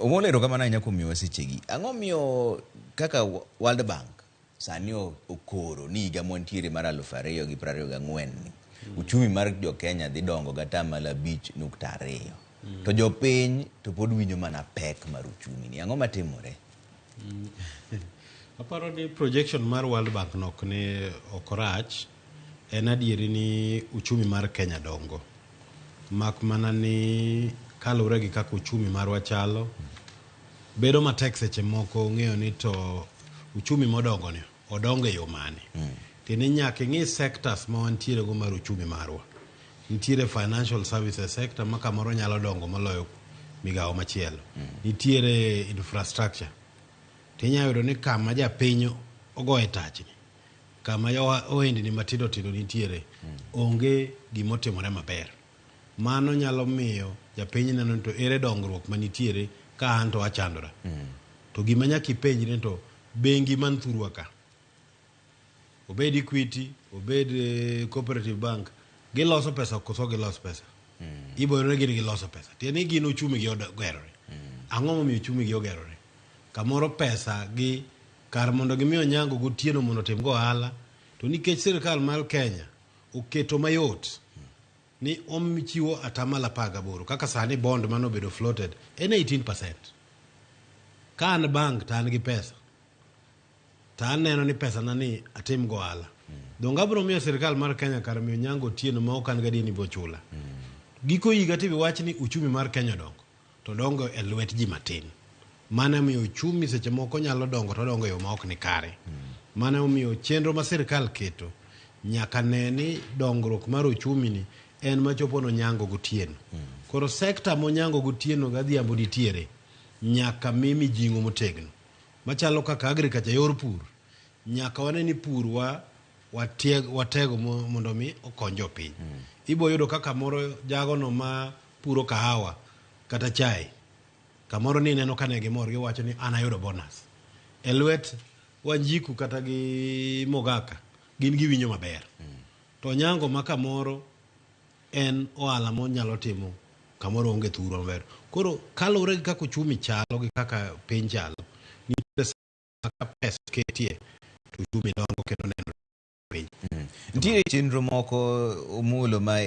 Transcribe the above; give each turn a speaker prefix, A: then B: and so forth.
A: Omolo, erokamano ahinya kuom miyowa sechegi. Ang'o miyo kaka World Bank sani okoro ni higa mwantiere mar 2024 ni uchumi mar jo Kenya dhi dongo gi 5.2%, to jopiny to pod winjo mana pek mar uchumi ni? Ang'o matimore?
B: Aparo ni projection mar World Bank nok ni ok rach. En adieri ni uchumi mar Kenya dongo. Mak mana ni kaluwore gi kaka uchumi marwa chalo, bedo matek seche moko ng'eyo ni to uchumi modongo ni odongo e yo mane. Tiende ni nyaka ing'i sectors ma wantiere go mar uchumi marwa. Nitiere financial services sector ma kamoro nyalo dongo moloyo migawo machielo. Nitiere infrastructure. Tinya yudo ni kama japiny ogoye tachni, kama ohendni matindo tindo nitiere, onge gimotimore maber. Mano nyalo miyo japiny neno ni to ere dongruok manitiere ka an to achandora. To gima nyaka ipenjri ni to bengi man thurwa ka, obed Equity, obed Cooperative Bank, giloso pesa koso gilos pesa? Ibo yudo ni gin giloso pesa. Tiende ni gin uchumi gi ogerore. Ang'o momiyo uchumi gi ogerore? Kamoro pesa gi kar mondo gimi Onyango gotieno mondo otim go ohala, to nikech sirkal mar Kenya oketo mayot ni ochiwo 18% kaka sani bond mane obedo floated en 18%. Ka an bank to an gi pesa, to aneno ni pesa na ni atim go ohala. Donge abiro miyo sirkal mar Kenya kar miyo Onyango Otieno ma ok an gadier ni biro chula. Giko higa tibi wach ni uchumi mar Kenya odongo, to dongo e lwet ji matin. Mano emomiyo uchumi seche moko nyalo dongo to odongo e yo ma ok ni kare. Mano emomiyo chenro ma sirkal keto nyaka ne ni dongruok mar uchumi ni en machopo nonyango gotieno. Koro sekta monyango gotieno gadhiambo nitiere nyaka mi mijing'o motegno. Machalo kaka agriculture yor pur. Nyaka wane ni pur wa watego mondo mi okony jopiny. Ibo yudo kaka moro jagono ma puro kahawa kata chai, kamoro ni ineno ka ne gimor giwacho ni an ayudo bonus. E lwet Wanjiku kata gi Mogaka gin giwinjo maber. To Onyango ma kamoro en ohala monyalo timo kamoro onge thurwa maber. Koro kaluwore gi kaka uchumi chalo gi kaka piny chalo, nitiere kaka pesa ketie to uchumi dongo kendo nenore piny.
A: Nitiere chenro moko, Omolo, ma